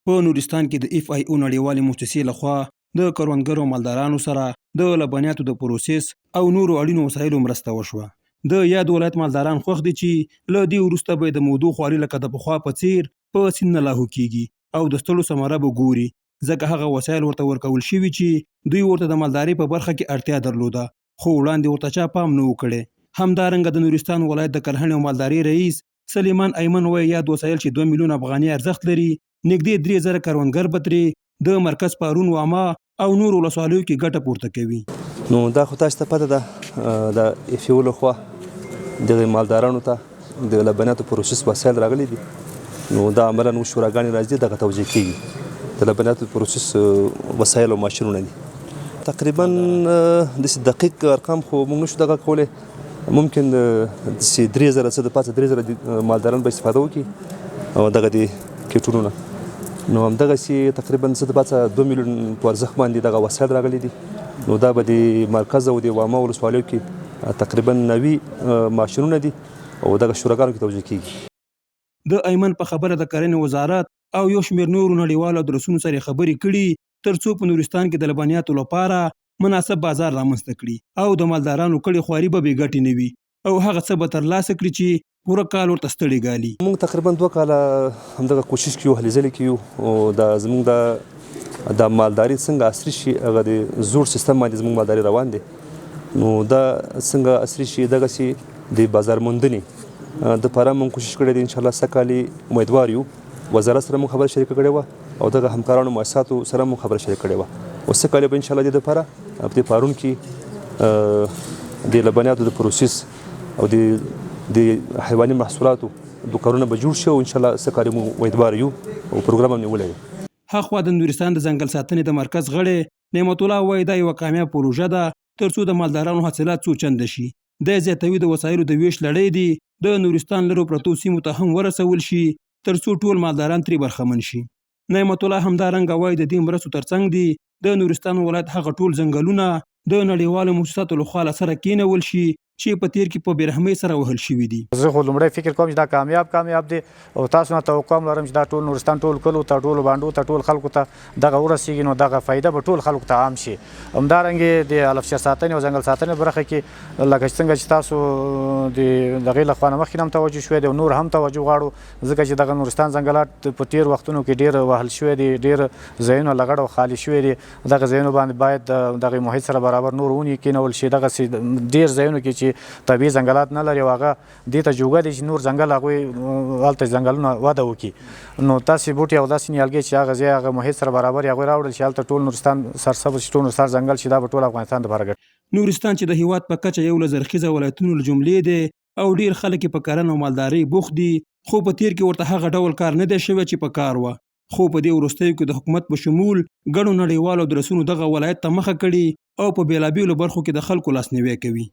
په نورستان کې د اف آی او نړیوالې موسسې لخوا د کروندګرو او مالدارانو سره د لبنیاتو د پروسس او نورو اړینو وسایلو مرسته وشوه. د یاد ولایت مالداران خوښ دي چې له دې وروسته به یې د مودو خواري لکه د پخوا په څېر په سیند نه لاهو کېږي او د ستړو ثمره به ګوري، ځکه هغه وسایل ورته ورکول شوي چې دوی ورته د مالدارۍ په برخه کې اړتیا درلوده، خو وړاندې ورته چا پام نه و کړی. همدارنګه د نورستان ولایت د کرهڼې او مالدارۍ رئیس سلیمان ایمن وایي، یاد وسایل چې 2 میلیونه افغانۍ ارزښت لري، نږدې 3000 کروندګر به ترې د مرکز پارون، واما او نورو ولسوالیو کې ګټه پورته کوي. نو دا خو تاسو ته پته ده، د اف یو لخوا دغه مالدارانو ته د لبنیاتو پروسس وسایل راغلي دي. نو دا عملاً اوس شوراګانې راځي، دغه توزیع کېږي. د لبنیاتو پروسس وسایل او ماشینونه دي. تقریباً داسې دقیق ارقام خو موږ نشو دغه کولی، ممکن داسې 3000 څه د پاسه 3000 مالداران به استفاده وکړي او دغه دي کیټونونه. نو همدغسې تقریباً څه د پاسه 2 میلیون په ارزښت باندې دغه وسایل راغلي دي. نو دا به د مرکز او د واما ولسوالیو کې تقریباً 90 ماشینونه دي او دغه شوراګانو کې توزیع کېږي. د ایمن په خبره د کرنې وزارت او یو شمېر نورو نړیوالو ادرسونو سره یې خبرې کړي ترڅو په نورستان کې د لبنیاتو لپاره مناسب بازار رامنځته کړي او د مالدارانو کړې خواري به بې ګټې نه وي او هغه څه به ترلاسه کړي چې پوره کال ورته ستړي ګالي. موږ تقریباً 2 کاله همدغه کوشش کې یو، هلې ځلې کې یو. دا زموږ د مالداري څنګه عصري شي، هغه د زوړ سیستم باندې زموږ مالداري روان دی. نو دا څنګه عصري شي، دغسې د بازار موندنې دپاره موږ کوشش کړی دی. انشاءالله سږ کال یې امیدوار یو. وزارت سره موږ خبره شریکه کړې وه او دغه همکارانو مؤسساتو سره موږ خبره شریکه کړې وه. او سږ کال به انشاءالله دې دپاره په دې پارون کې د لبنیاتو د پروسس او د حیواني محصولاتو دوکانونه به جوړ شي او انشاءالله سږ کال موږ امیدوار یو او پروګرام هم نیولی دی. هاخوا د نورستان د ځنګل ساتنې د مرکز غړی نعمت الله وایي، دا یوه کامیابه پروژه ده ترڅو د مالدارانو حاصلات څو چنده شي. دی زیاتوي، د وسایلو د ویش لړۍ دې د نورستان لرو پرتو سیمو ته هم ورسول شي ترڅو ټول مالداران ترې برخمن شي. نعمت الله همدارنګه وایي، د دې مرستو ترڅنګ دې د نورستان ولایت هغه ټول ځنګلونه د نړیوالو موسساتو لخوا له سره کېنول شي چې په تېر کې په بېرحمۍ سره وهل شوي دي. زه خو لومړی فکر کوم چې دا کامیاب دی او تاسو نه توقع هم لرم چې دا ټول نورستان ټول کلو ته، ټولو بانډو ته، ټول خلکو ته دغه ورسیږي، نو دغه فایده به ټول خلکو ته عام شي. همدارنګه د علف شیر ساتنې او ځنګل ساتنې برخه کې لکه څنګه چې تاسو د دغې له خوا نه مخکې هم توجه شوې دی او نور هم توجه غواړو، ځکه چې دغه نورستان ځنګلات په تېر وختونو کې ډېر وهل شوی دی، ډېر ځایونه لغړ او خالي شوی دی. دغه ځایونو باندې باید دغه محیط سره برابر نور ونې کېنول شي. دغسې ډېر ځایونو کې چې طبیعي ځنګلات نه لري او هغه دې ته جوګه دي چې نور ځنګل هغوی هلته ځنګلونه وده وکړي، نو داسې بوټي او داسې نیالګي چې هغه ځای هغه محیط سره برابر هغوی راوړل شي، هلته ټول نورستان سرسبز شي، ټول نورستان ځنګل شي، دا به ټول افغانستان دپاره ګټه. نورستان چې د هېواد په کچه یو له زرخیزه ولایتونو له جملې دی او ډېر خلک یې په کرنه او مالدارۍ بوخت دي، خو په تېر کې ورته هغه ډول کار نه دی شوی چې په کار وه. خو په دې وروستیو کې د حکومت په شمول ګڼو نړیوالو ادرسونو دغه ولایت ته مخه کړې او په بېلابېلو برخو کې د خلکو لاسنیوی کوي.